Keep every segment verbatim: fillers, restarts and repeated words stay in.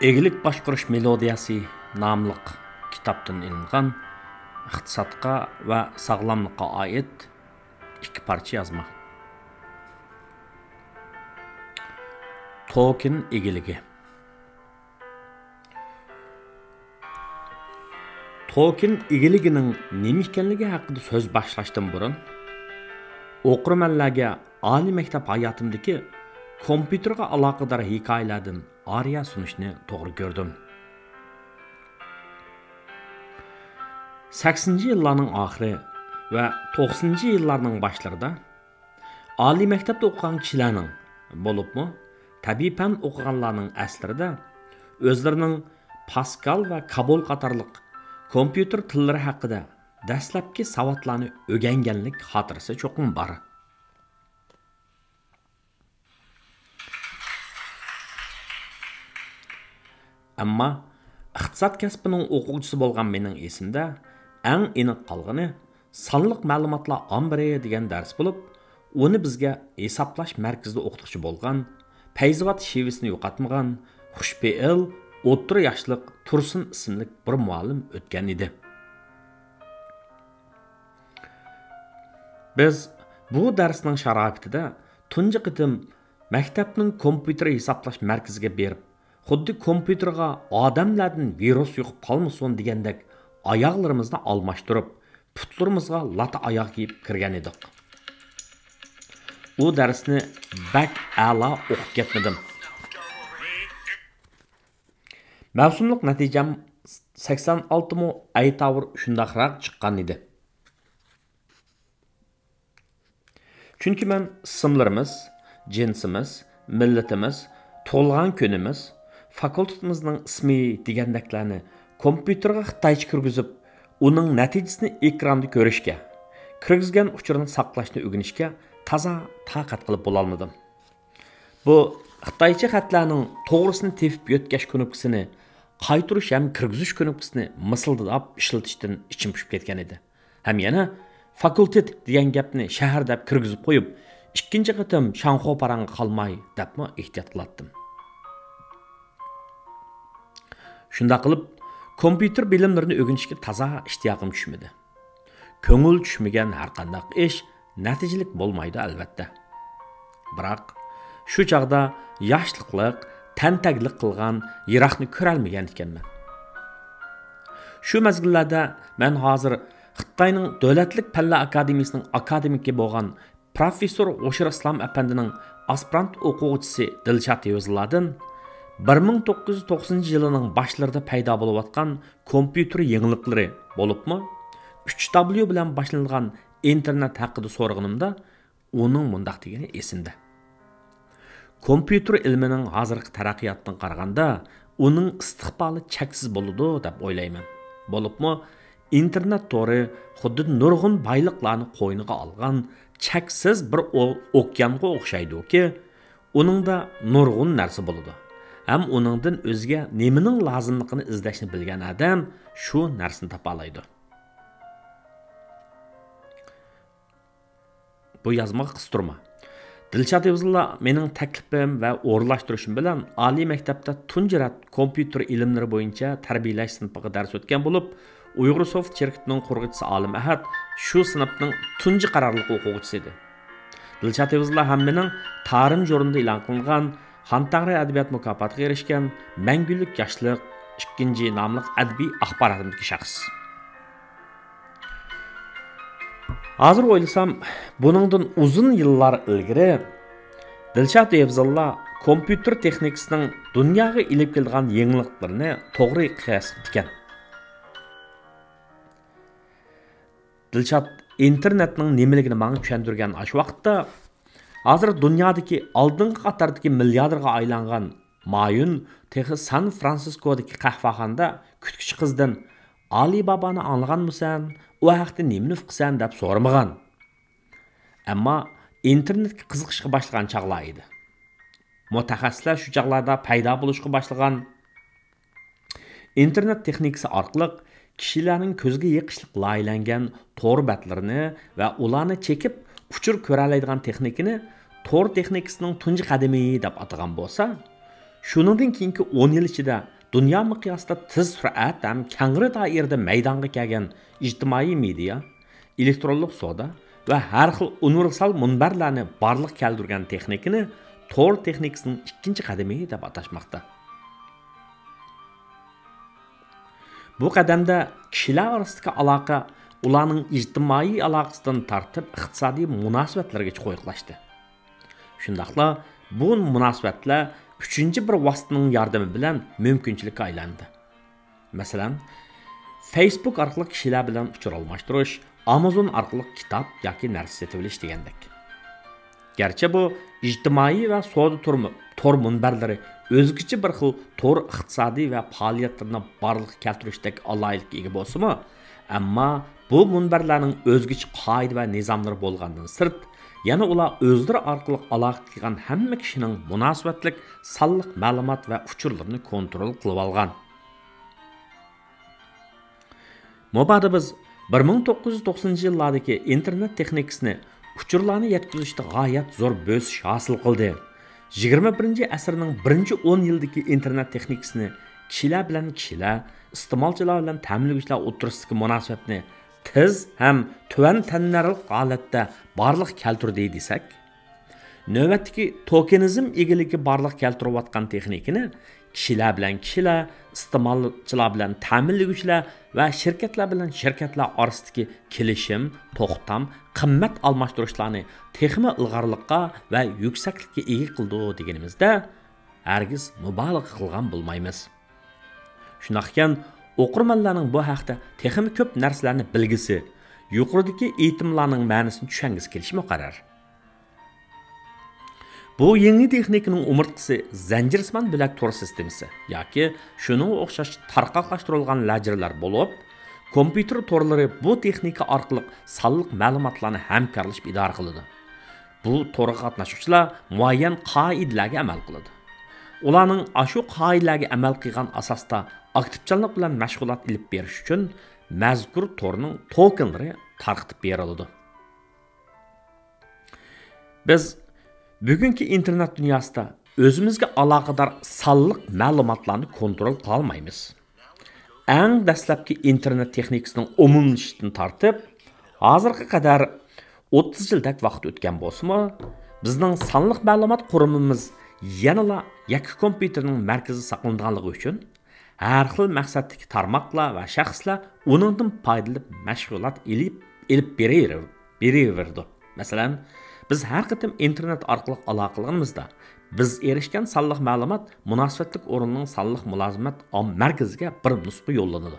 ئىگىلىك باشقۇرۇش مېلودىيەسى ناملىق كىتابتىن ئېلىنغان ئىقتىسادقا ۋە ساغلاملىققا ئائىت ئىككى پارچە يازما. توكېن ئىگىلىكى. توكېن ئىگىلىكىنىڭ نېمە ئىكەنلىكى ھەققىدە سۆز باشلاشتىن بۇرۇن، ئوقۇرمەنلەرگە ئالىي مەكتەپ ھاياتىمدىكى كومپيۇتېرغا ئالاقىدار ھېكايىلەردىن ئارىيە سۇنۇشنى توغرا كۆردۈم. سەكسىنىنچى يىللارنىڭ ئاخىرى ۋە توقسىنىنچى يىللارنىڭ باشلىرىدا ئالىي مەكتەپتە ئوقۇغان كىشىلەرنىڭ، بولۇپمۇ تەبىئىي پەن ئوقۇغانلارنىڭ ئەسلىرىدە ئۆزلىرىنىڭ پاسكال ۋە كابول قاتارلىق كومپيۇتېر تىللىرى ھەققىدە دەسلەپكى ساۋاتلارنى ئۆگەنگەنلىك خاتىرىسى چوقۇم بار. ئەمما ئىقتىساد كەسپىنىڭ ئوقۇغۇچىسى بولغان مېنىڭ ئېسىمدە ئەڭ ئېنىق قالغىنى سانلىق مەلۇماتلار ئامبىرى دېگەن دەرس بولۇپ، ئۇنى بىزگە ھېسابلاش مەركىزىدە ئوقۇتقۇچى بولغان، پەيزىۋات شېۋىسىنى يوقاتمىغان، خۇشپېئىل، ئوتتۇرا ياشلىق تۇرسۇن ئىسىملىك بىر مۇئەللىم ئۆتكەن ئىدى. بىز بۇ دەرسنىڭ شارائىتىدە تۇنجى قېتىم مەكتەپنىڭ كومپيۇتېر ھېسابلاش مەركىزىگە بېرىپ، خۇددى كومپيۇتېرغا ئادەملەردىن ۋىرۇس يۇقۇپ قالمىسۇن دېگەندەك ئاياغلىرىمىزنى ئالماشتۇرۇپ، پۇتلىرىمىزغا لاتا ئاياغ كىيىپ كىرگەن ئىدۇق. ئۇ دەرسنى بەك ئەلا ئوقۇپ كەتمىدىم. مەۋسۇملۇق نەتىجەم سەكسەن ئالتە مۇ ئەيتاۋۇر شۇنداقراق چىققان ئىدى. چۈنكى مەن ئىسىملىرىمىز، جىنسىمىز، مىللىتىمىز، تۇغۇلغان كۈنىمىز، فاكۇلتېتىمىزنىڭ ئىسمى دېگەندەكلەرنى كومپيۇتېرغا خىتايچە كىرگۈزۈپ، ئۇنىڭ نەتىجىسىنى ئېكراندا كۆرۈشكە، كىرگۈزگەن ئۇچۇرنى ساقلاشنى ئۆگىنىشكە تازا تاقەت قىلىپ بولالمىدىم. بۇ خىتايچە خەتلەرنىڭ توغرىسىنى تېپىپ يۆتكەش كۇنۇپكىسىنى، قايتۇرۇش ھەم كىرگۈزۈش كۇنۇپكىسىنى مىسىلداپ ئىشلىتىشتىن ئىچىم پۇشۇپ كەتكەن ئىدى. ھەم يەنە فاكۇلتېت دېگەن گەپنى شەھەر دەپ كىرگۈزۈپ قويۇپ، ئىككىنچى قېتىم شاڭخۇ پاراڭغا قالماي دەپمۇ ئېھتىيات قىلاتتىم. شۇنداق قىلىپ، كومپيۇتېر بىلىملىرىنى ئۆگىنىشكە تازا ئىشتىياقىم چۈشمىدى. كۆڭۈل چۈشمىگەن ھەرقانداق ئىش نەتىجىلىك بولمايدۇ، ئەلۋەتتە. بىراق، شۇ چاغدا ياشلىقلىق، تەنتەكلىك قىلغان، يىراقنى كۆرەلمىگەن ئىكەنمەن. شۇ مەزگىللەردە مەن ھازىر خىتاينىڭ دۆلەتلىك پەنلەر ئاكادېمىيىسىنىڭ ئاكادېمىكى بولغان پروفېسسور ھوشۇر ئىسلام ئەپەندىنىڭ ئاسپىرانت ئوقۇغۇچىسى دىلشات ھېۋزۇللادىن بىر مىڭ توققۇز يۈز توقسىنىنچى يىلىنىڭ باشلىرىدا پەيدا بولۇۋاتقان كومپيۇتېر يېڭىلىقلىرى، بولۇپمۇ ئۈچ دابليۇ بىلەن باشلىنىدىغان ئىنتېرنېت ھەققىدە سورىغىنىمدا، ئۇنىڭ مۇنداق دېگىنى ئېسىمدە: كومپيۇتېر ئىلمىنىڭ ھازىرقى تەرەققىياتىدىن قارىغاندا، ئۇنىڭ ئىستىقبالى چەكسىز بولىدۇ، دەپ ئويلايمەن. بولۇپمۇ ئىنتېرنېت تورى خۇددى نۇرغۇن بايلىقلارنى قوينىغا ئالغان چەكسىز بىر ئو-، ئوكيانغا ئوخشايدۇكى، ئۇنىڭدا نۇرغۇن نەرسە بولىدۇ ھەم ئۇنىڭدىن ئۆزىگە نېمىنىڭ لازىملىقىنى ئىزدەشنى بىلگەن ئادەم شۇ نەرسىنى تاپالايدۇ. بۇ يازمىغا قىستۇرما. دىلشات ھېۋزۇللا مېنىڭ تەكلىپىم ۋە ئورۇنلاشتۇرۇشۇم بىلەن ئالىي مەكتەپتە تۇنجى رەت كومپيۇتېر ئىلىملىرى بويىچە تەربىيەلەش سىنىپىغا دەرس ئۆتكەن بولۇپ، ئۇيغۇرسوفت شىركىتىنىڭ قۇرغۇچىسى ئالىم ئەھەت شۇ سىنىپنىڭ تۇنجى قارارلىق ئوقۇغۇچىسى ئىدى. دىلشات ھېۋزۇللا ھەممىنىڭ تارىم ژۇرنىدا ئېلان قىلىنغان خان تەڭرى ئەدەبىيات مۇكاپاتىغا ئېرىشكەن مەڭگۈلۈك ياشلىق ئىككىنچى ناملىق ئەدەبىي ئاخباراتىمدىكى شەخس. ھازىر ئويلىسام، بۇنىڭدىن ئۇزۇن يىللار ئىلگىرى دىلشات ھېۋزۇللا كومپيۇتېر تېخنىكىسىنىڭ دۇنياغا ئېلىپ كېلىدىغان يېڭىلىقلىرىنى توغرا قىياس قىپتىكەن. دىلشات ئىنتېرنېتنىڭ نېمىلىكىنى ماڭا چۈشەندۈرگەن ئاشۇ ۋاقىتتا، ھازىر دۇنيادىكى ئالدىنقى قاتاردىكى مىلياردېرغا ئايلانغان ما يۈن تېخى سان فرانسىسكودىكى قەھۋەخانىدا كۈتكۈچى قىزدىن، «ئالىبابانى ئاڭلىغانمۇسەن؟ ئۇ ھەقتە نېمىنى ئۇقىسەن؟» دەپ سورىمىغان. ئەمما ئىنتېرنېتكە قىزىقىشقا باشلىغان چاغلار ئىدى. مۇتەخەسسىسلەر شۇ چاغلاردا پەيدا بولۇشقا باشلىغان ئىنتېرنېت تېخنىكىسى ئارقىلىق كىشىلەرنىڭ كۆزىگە يېقىشلىق لايىھەلەنگەن تور بەتلىرىنى ۋە ئۇلارنى چېكىپ ئۇچۇر كۆرەلەيدىغان تېخنىكىنى تور تېخنىكىسىنىڭ تۇنجى قەدىمى دەپ ئاتىغان بولسا، شۇنىڭدىن كېيىنكى ئون يىل ئىچىدە دۇنيا مىقياسىدا تېز سۈرئەت ھەم كەڭرى دائىرىدە مەيدانغا كەلگەن ئىجتىمائىي مېدىيا، ئېلېكترونلۇق سودا ۋە ھەر خىل ئۇنىۋېرسال مۇنبەرلەرنى بارلىققا كەلتۈرگەن تېخنىكىنى تور تېخنىكىسىنىڭ ئىككىنچى قەدىمى دەپ ئاتاشماقتا. بۇ قەدەمدە كىشىلەر ئارىسىدىكى ئالاقە ئۇلارنىڭ ئىجتىمائىي ئالاقىسىدىن تارتىپ ئىقتىسادىي مۇناسىۋەتلىرىگىچە قويۇقلاشتى. شۇنداقلا بۇ مۇناسىۋەتلەر ئۈچىنچى بىر ۋاسىتىنىڭ ياردىمى بىلەن مۇمكىنچىلىككە ئايلاندى. مەسىلەن، فېيسبۇك ئارقىلىق كىشىلەر بىلەن ئۇچۇر ئالماشتۇرۇش، ئامازون ئارقىلىق كىتاب ياكى نەرسە سېتىۋېلىش دېگەندەك. گەرچە بۇ ئىجتىمائىي ۋە سودا تور، تور مۇنبەرلىرى ئۆزگىچە بىر خىل تور ئىقتىسادىي ۋە پائالىيەتلىرىنى بارلىققا كەلتۈرۈشتەك ئالاھىدىلىككە ئىگە بولسىمۇ، ئەمما بۇ مۇنبەرلەرنىڭ ئۆزگىچە قائىدە ۋە نىزاملىرى بولغاندىن سىرت، يەنە ئۇلار ئۆزلىرى ئارقىلىق ئالاقە قىلغان ھەممە كىشىنىڭ مۇناسىۋەتلىك سانلىق مەلۇمات ۋە ئۇچۇرلىرىنى كونترول قىلىۋالغان. مۇبادا بىز بىر مىڭ توققۇز يۈز توقسىنىنچى يىللاردىكى ئىنتېرنېت تېخنىكىسىنى ئۇچۇرلارنى يەتكۈزۈشتە غايەت زور بۆسۈش ھاسىل قىلدى. يىگىرمە بىرىنچى ئەسىرنىڭ بىرىنچى ئون يىلىدىكى ئىنتېرنېت تېخنىكىسىنى كىشىلەر بىلەن كىشىلەر، ئىستېمالچىلار بىلەن تەمىنلىگۈچىلەر ئوتتۇرىسىدىكى مۇناسىۋەتنى تېز ھەم تۆۋەن تەنتەنىلىك ھالەتتە بارلىققا كەلتۈردى دېسەك، نۆۋەتتىكى توكېنىزم ئىگىلىكى بارلىققا كەلتۈرۈۋاتقان تېخنىكىنى كىشىلەر بىلەن كىشىلەر، ئىستېمالچىلار بىلەن تەمىنلىگۈچىلەر ۋە شىركەتلەر بىلەن شىركەتلەر ئارىسىدىكى كېلىشىم، توختام، قىممەت ئالماشتۇرۇشلارنى تېخىمۇ ئىلغارلىققا ۋە يۈكسەكلىككە ئىگە قىلىدۇ دېگىنىمىزدە، ھەرگىز مۇبالىغە قىلغان بولمايمىز. شۇنداق ئىكەن، ئوقۇرمەنلەرنىڭ بۇ ھەقتە تېخىمۇ كۆپ نەرسىلەرنى بىلگۈسى، يۇقىرىدىكى ئېيتىملارنىڭ مەنىسىنى چۈشەنگۈسى كېلىشى مۇقەررەر. بۇ يېڭى تېخنىكىنىڭ ئومۇرتقىسى زەنجىرسىمان بۆلەك تور سىستېمىسى ياكى شۇنىڭغا ئوخشاش تارقاقلاشتۇرۇلغان لەجىرلەر بولۇپ، كومپيۇتېر تورلىرى بۇ تېخنىكا ئارقىلىق سانلىق مەلۇماتلارنى ھەمكارلىشىپ ئىدارە قىلىدۇ. بۇ تورغا قاتناشقۇچىلار مۇئەييەن قائىدىلەرگە ئەمەل قىلىدۇ. ئۇلارنىڭ ئاشۇ قائىدىلەرگە ئەمەل قىلغان ئاساستا ئاكتىپچانلىق بىلەن مەشغۇلات ئېلىپ بېرىش ئۈچۈن مەزكۇر تورنىڭ توكېنلىرى تارقىتىپ بېرىلىدۇ. بىز بۈگۈنكى ئىنتېرنېت دۇنياسىدا ئۆزىمىزگە ئالاقىدار سانلىق مەلۇماتلارنى كونترول قىلالمايمىز. ئەڭ دەسلەپكى ئىنتېرنېت تېخنىكىسىنىڭ ئومۇملىشىشىدىن تارتىپ، ھازىرغا قەدەر ئوتتۇز يىلدەك ۋاقىت ئۆتكەن بولسىمۇ، بىزنىڭ سانلىق مەلۇمات قۇرۇمىمىز يەنىلا يەككە كومپيۇتېرنىڭ مەركىزىدە ساقلىنىدىغانلىقى ئۈچۈن، ھەر خىل مەقسەتتىكى تارماقلار ۋە شەخسلەر ئۇنىڭدىن پايدىلىنىپ مەشغۇلات ئېلىپ، ئېلىپ بېرىۋېرىدۇ. مەسىلەن، بىز ھەر قېتىم ئىنتېرنېت ئارقىلىق ئالاقىلىنىمىزدا، بىز ئېرىشكەن سانلىق مەلۇمات مۇناسىۋەتلىك ئورۇننىڭ سانلىق مۇلازىمەت ئام-، مەركىزىگە بىر نۇسخا يوللىنىدۇ.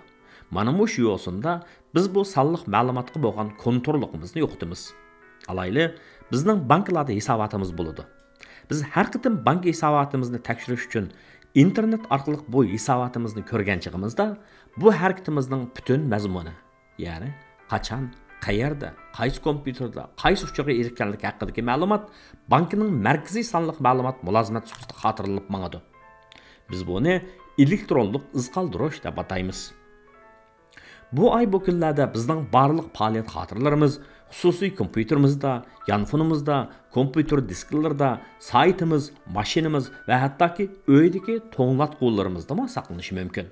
مانا مۇشۇ يوسۇندا بىز بۇ سانلىق مەلۇماتقا بولغان كونتروللۇقىمىزنى يوقىتىمىز. ئالايلى، بىزنىڭ بانكىلاردا ھېساباتىمىز بولىدۇ. بىز ھەر قېتىم بانكا ھېساباتىمىزنى تەكشۈرۈش ئۈچۈن ئىنتېرنېت ئارقىلىق بۇ ھېساباتىمىزنى كۆرگەن چېغىمىزدا، بۇ ھەرىكىتىمىزنىڭ پۈتۈن مەزمۇنى، يەنى قاچان، قەيەردە، قايسى كومپيۇتېردا، قايسى ئۇچۇرغا ئېرىشكەنلىكى ھەققىدىكى مەلۇمات بانكىنىڭ مەركىزىي سانلىق مەلۇمات مۇلازىمەت سۇپىسىدا خاتىرىلىنىپ ماڭىدۇ. بىز بۇنى ئېلېكترونلۇق ئىز قالدۇرۇش دەپ ئاتايمىز. بۇ ئاي، بۇ كۈنلەردە بىزنىڭ بارلىق پائالىيەت خاتىرىلىرىمىز خۇسۇسىي كومپيۇتېرىمىزدا، يانفونىمىزدا، كومپيۇتېر دىسكىلىرىدا، سايتىمىز، ماشىنىمىز ۋە ھەتتاكى ئۆيدىكى توڭلاتقۇلىرىمىزدىمۇ ساقلىنىشى مۇمكىن.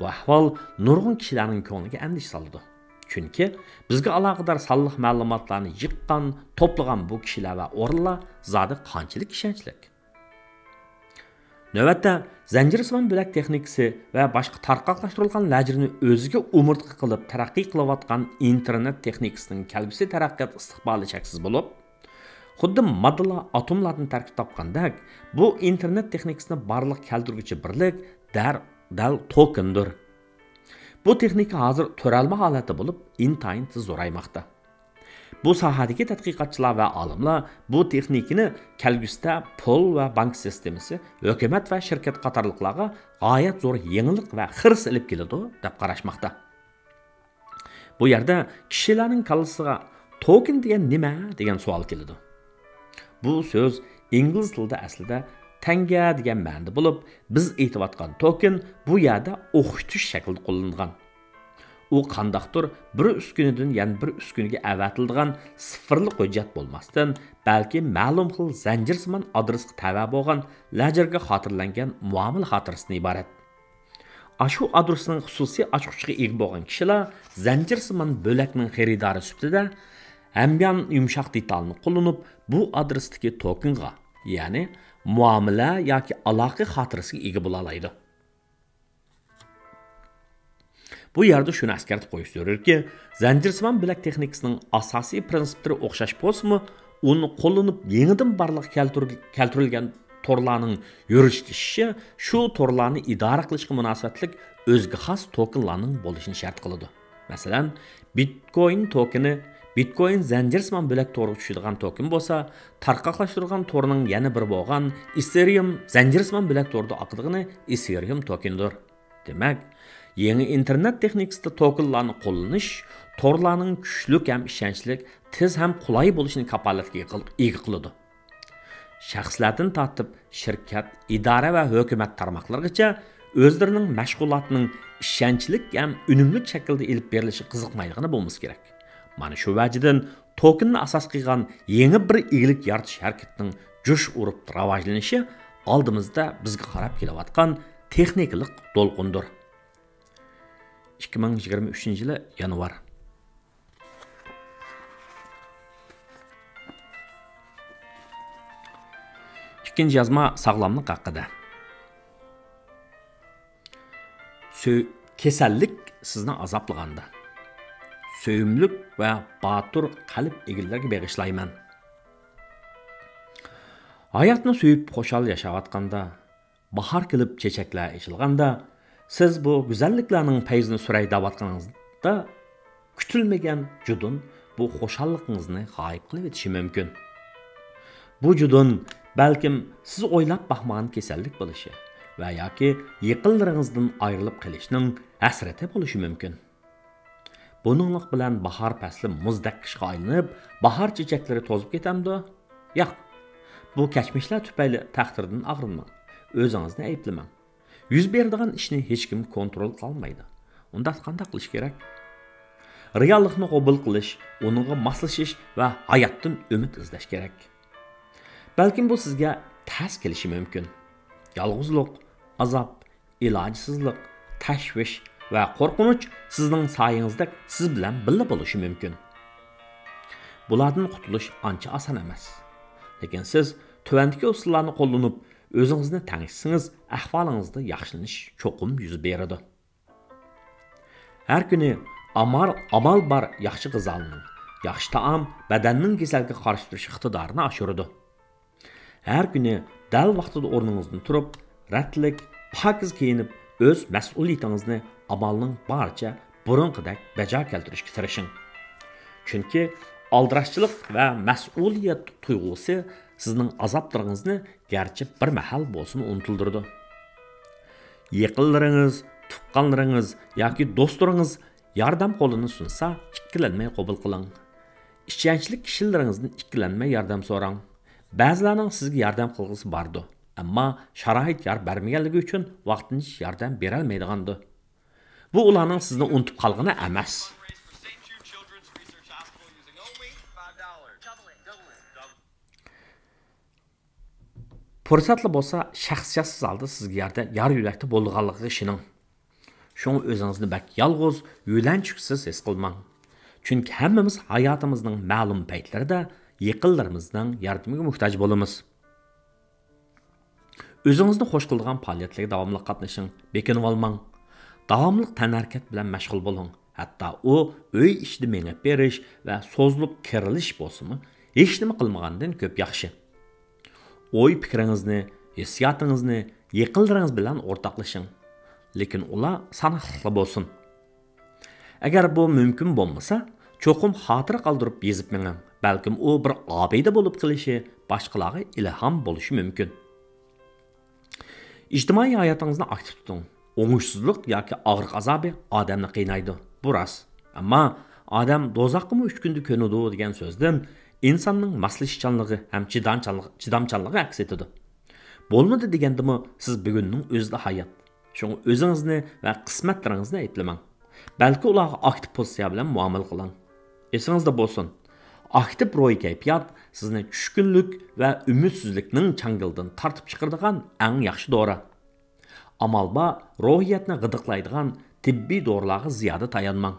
بۇ ئەھۋال نۇرغۇن كىشىلەرنىڭ كۆڭلىگە ئەندىشە سالىدۇ. چۈنكى بىزگە ئالاقىدار سانلىق مەلۇماتلارنى يىغقان، توپلىغان بۇ كىشىلەر ۋە ئورۇنلار زادى قانچىلىك ئىشەنچلىك؟ نۆۋەتتە، زەنجىرسىمان بۆلەك تېخنىكىسى ۋە باشقا تارقاقلاشتۇرۇلغان لەجىرنى ئۆزىگە ئومۇرتقا قىلىپ تەرەققىي قىلىۋاتقان ئىنتېرنېت تېخنىكىسىنىڭ كەلگۈسى تەرەققىيات ئىستىقبالى شەكسىز بولۇپ، خۇددى ماددىلار ئاتوملاردىن تەركىب تاپقاندەك، بۇ ئىنتېرنېت تېخنىكىسىنى بارلىققا كەلتۈرگۈچى بىرلىك دەل، دەل توكېندۇر. بۇ تېخنىكا ھازىر تۆرەلمە ھالەتتە بولۇپ، ئىنتايىن تېز زورايماقتا. بۇ ساھەدىكى تەتقىقاتچىلار ۋە ئالىملار بۇ تېخنىكىنى كەلگۈسىدە پۇل ۋە بانكا سىستېمىسى، ھۆكۈمەت ۋە شىركەت قاتارلىقلارغا غايەت زور يېڭىلىق ۋە خىرىس ئېلىپ كېلىدۇ، دەپ قاراشماقتا. بۇ يەردە كىشىلەرنىڭ كاللىسىغا توكېن دېگەن نېمە؟ دېگەن سوئال كېلىدۇ. بۇ سۆز ئىنگلىز تىلىدا ئەسلىدە تەڭگە دېگەن مەنىدە بولۇپ، بىز ئېيتىۋاتقان توكېن بۇ يەردە ئوخشىتىش شەكلىدە قوللىنىلغان. ئۇ قانداقتۇر بىر ئۈسكۈنىدىن يەنە بىر ئۈسكۈنىگە ئەۋەتىلىدىغان سىفىرلىق ھۆججەت بولماستىن، بەلكى مەلۇم خىل زەنجىرسىمان ئادرېسقا تەۋە بولغان لەجىرگە خاتىرىلەنگەن مۇئامىلە خاتىرىسىدىن ئىبارەت. ئاشۇ ئادرېسنىڭ خۇسۇسىي ئاچقۇچىغا ئىگە بولغان كىشىلەر زەنجىرسىمان بۆلەكنىڭ خېرىدارى سۈپىتىدە ھەميان يۇمشاق دېتالنى قوللىنىپ، بۇ ئادرېستىكى توكېنغا، يەنى مۇئامىلە ياكى ئالاقە خاتىرىسىگە ئىگە بولالايدۇ. بۇ يەردە شۇنى ئەسكەرتىپ قويۇش زۆرۈركى، زەنجىرسىمان بۆلەك تېخنىكىسىنىڭ ئاساسىي پىرىنسىپلىرى ئوخشاش بولسىمۇ، ئۇنى قوللىنىپ يېڭىدىن بارلىققا كەلتۈر-، كەلتۈرۈلگەن تورلارنىڭ يۈرۈشلىشىشى شۇ تورلارنى ئىدارە قىلىشقا مۇناسىۋەتلىك ئۆزىگە خاس توكېنلارنىڭ بولۇشىنى شەرت قىلىدۇ. مەسىلەن، بىتكوين توكېنى بىتكوين زەنجىرسىمان بۆلەك تورىغا چۈشىدىغان توكېن بولسا، تارقاقلاشتۇرۇلغان تورنىڭ يەنە بىرى بولغان ئېسېرىيۇم زەنجىرسىمان بۆلەك تورىدا ئاقىدىغىنى ئېسېرىيۇم توكېنىدۇر. دېمەك، يېڭى ئىنتېرنېت تېخنىكىسىدا توكېنلارنى قوللىنىش تورلارنىڭ كۈچلۈك ھەم ئىشەنچلىك، تېز ھەم قولاي بولۇشىنى كاپالەتكە ئىگە قىل-، ئىگە قىلىدۇ. شەخسلەردىن تارتىپ شىركەت، ئىدارە ۋە ھۆكۈمەت تارماقلىرىغىچە ئۆزلىرىنىڭ مەشغۇلاتىنىڭ ئىشەنچلىك ھەم ئۈنۈملۈك شەكىلدە ئېلىپ بېرىلىشىغا قىزىقمايدىغىنى بولمىسا كېرەك. مانا شۇ ۋەجىدىن توكېننى ئاساس قىلغان يېڭى بىر ئىگىلىك يارىتىش ھەرىكىتىنىڭ جۇش ئۇرۇپ راۋاجلىنىشى ئالدىمىزدا بىزگە قاراپ كېلىۋاتقان تېخنىكىلىق دولقۇندۇر. ئىككى مىڭ يىگىرمە ئۈچىنچى يىلى يانۋار. ئىككىنچى يازما ساغلاملىق ھەققىدە. سۆ-، كېسەللىك سىزنى ئازابلىغاندا، سۆيۈملۈك ۋە باتۇر قەلب ئىگىلىرىگە بېغىشلايمەن. ھاياتنى سۆيۈپ خۇشال ياشاۋاتقاندا، باھار كېلىپ چېچەكلەر ئېچىلغاندا، سىز بۇ گۈزەللىكلەرنىڭ پەيزىنى سۈرەي دەۋاتقىنىڭىزدا، كۈتۈلمىگەن جۇدۇن بۇ خۇشاللىقىڭىزنى غايىب قىلىۋېتىشى مۇمكىن. بۇ جۇدۇن بەلكىم سىز ئويلاپ باقمىغان كېسەللىك بولۇشى ۋە ياكى يېقىنلىرىڭىزدىن ئايرىلىپ قېلىشنىڭ ھەسرىتى بولۇشى مۇمكىن. بۇنىڭلىق بىلەن باھار پەسلى مۇزدەك قىشقا ئايلىنىپ، باھار چېچەكلىرى توزۇپ كېتەمدۇ؟ ياق. بۇ كەچمىشلەر تۈپەيلى تەقدىردىن ئاغرىنماڭ. ئۆزىڭىزنى ئەيىبلىمەڭ. يۈز بېرىدىغان ئىشنى ھېچكىم كونترول قىلالمايدۇ. ئۇنداق قانداق قىلىش كېرەك؟ رېئاللىقنى قوبۇل قىلىش، ئۇنىڭغا ماسلىشىش ۋە ھاياتتىن ئۈمىد ئىزدەش كېرەك. بەلكىم بۇ سىزگە تەس كېلىشى مۇمكىن. يالغۇزلۇق، ئازاب، ئىلاجسىزلىق، تەشۋىش ۋە قورقۇنچ سىزنىڭ سايىڭىزدەك سىز بىلەن بىللە بولۇشى مۇمكىن. بۇلاردىن قۇتۇلۇش ئانچە ئاسان ئەمەس. لېكىن سىز تۆۋەندىكى ئۇسۇللارنى قوللىنىپ، ئۆزىڭىزنى تەڭشىسىڭىز، ئەھۋالىڭىزدا ياخشىلىنىش چوقۇم يۈز بېرىدۇ. ھەر كۈنى ئامال، ئامال بار ياخشى غىزالىنىڭ، ياخشى تائام بەدەننىڭ كېسەلگە قارشى تۇرۇش ئىقتىدارىنى ئاشۇرىدۇ. ھەر كۈنى دەل ۋاقتىدا ئورنىڭىزدىن تۇرۇپ، رەتلىك، پاكىز كىيىنىپ، ئۆز مەسئۇلىيىتىڭىزنى ئامالنىڭ بارىچە بۇرۇنقىدەك بەجا كەلتۈرۈشكە تىرىشىڭ. چۈنكى ئالدىراشچىلىق ۋە مەسئۇلىيەت تۇيغۇسى سىزنىڭ ئازابلىرىڭىزنى گەرچە بىر مەھەل بولسىمۇ ئۇنتۇلدۇرىدۇ. يېقىنلىرىڭىز، تۇغقانلىرىڭىز ياكى دوستلىرىڭىز ياردەم قولىنى سۇنسا، ئىككىلەنمەي قوبۇل قىلىڭ. ئىشەنچلىك كىشىلىرىڭىزدىن ئىككىلەنمەي ياردەم سوراڭ. بەزىلەرنىڭ سىزگە ياردەم قىلغۇسى باردۇ، ئەمما شارائىت يار بەرمىگەنلىكى ئۈچۈن ۋاقتىنچە ياردەم بېرەلمەيدىغاندۇ. بۇ ئۇلارنىڭ سىزنى ئۇنتۇپ قالغىنى ئەمەس. پۇرسەتلا بولسا شەخسىيەتسىز ھالدا سىزگە ياردەم، يار يۆلەكتە بولىدىغانلىقىغا ئىشىنىڭ. شۇڭا ئۆزىڭىزنى بەك يالغۇز، يۆلەنچۈكسىز ھېس قىلماڭ. چۈنكى ھەممىمىز ھاياتىمىزنىڭ مەلۇم پەيتلىرىدە يېقىنلىرىمىزنىڭ ياردىمىگە موھتاج بولىمىز. ئۆزىڭىزنى خوش قىلىدىغان پائالىيەتلەرگە داۋاملىق قاتنىشىڭ، بېكىنىۋالماڭ. داۋاملىق تەنھەرىكەت بىلەن مەشغۇل بولۇڭ. ھەتتا ئۇ ئۆي ئىچىدە مېڭىپ بېرىش ۋە سوزۇلۇپ كېرىلىش بولسىمۇ، ھېچنېمە قىلمىغاندىن كۆپ ياخشى. ئوي-پىكرىڭىزنى، ھېسسىياتىڭىزنى يېقىنلىرىڭىز بىلەن ئورتاقلىشىڭ. لېكىن ئۇلار ساناقلىقلا بولسۇن. ئەگەر بۇ مۇمكىن بولمىسا، چوقۇم خاتىرە قالدۇرۇپ يېزىپ مېڭىڭ. بەلكىم ئۇ بىر ئابىدە بولۇپ قېلىشى باشقىلارغا ئىلھام بولۇشى مۇمكىن. ئىجتىمائىي ھاياتىڭىزنى ئاكتىپ تۇتۇڭ. ئوڭۇشسىزلىق ياكى ئاغرىق ئازابى ئادەمنى قىينايدۇ. بۇ راست. ئەمما ئادەم دوزاخقىمۇ ئۈچ كۈندە كۆنىدۇ دېگەن سۆزدىن ئىنساننىڭ ماسلىشىشچانلىقى ھەم چىدامچانلىقى، چىدامچانلىقى ئەكس ئېتىدۇ. بولمىدى دېگەندىمۇ سىز بۈگۈننىڭ ئۆزىدە ھايات. شۇڭا ئۆزىڭىزنى ۋە قىسمەتلىرىڭىزنى ئەيىبلىمەڭ. بەلكى ئۇلارغا ئاكتىپ پوزىتسىيە بىلەن مۇئامىلە قىلىڭ. ئېسىڭىزدە بولسۇن، ئاكتىپ روھىي كەيپىيات سىزنى چۈشكۈنلۈك ۋە ئۈمىدسىزلىكنىڭ چاڭگىلىدىن تارتىپ چىقىرىدىغان ئەڭ ياخشى دورا. ئامال بار، روھىيەتنى غىدىقلايدىغان تېببىي دورىلارغا زىيادە تايانماڭ.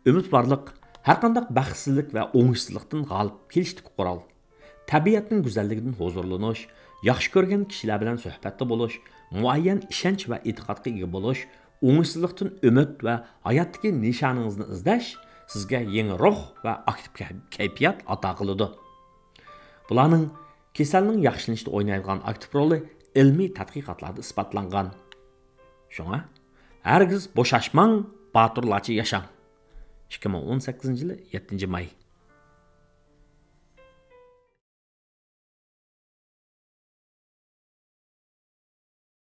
ئۈمىدۋارلىق ھەرقانداق بەختسىزلىك ۋە ئوڭۇشسىزلىقتىن غالىب كېلىشتىكى قورال. تەبىئەتنىڭ گۈزەللىكىدىن ھۇزۇرلىنىش، ياخشى كۆرگەن كىشىلەر بىلەن سۆھبەتتە بولۇش، مۇئەييەن ئىشەنچ ۋە ئېتىقادقا ئىگە بولۇش، ئوڭۇشسىزلىقتىن ئۈمىد ۋە ھاياتتىكى نىشانىڭىزنى ئىزدەش سىزگە يېڭى روھ ۋە ئاكتىپ كەي-، كەيپىيات ئاتا قىلىدۇ. بۇلارنىڭ كېسەلنىڭ ياخشىلىنىشىدا ئوينايدىغان ئاكتىپ رولى ئىلمىي تەتقىقاتلاردا ئىسپاتلانغان. شۇڭا، ھەرگىز بوشاشماڭ، باتۇرلارچە ياشاڭ. ئىككى مىڭ ئون سەككىزىنچى يىلى يەتتىنچى ماي.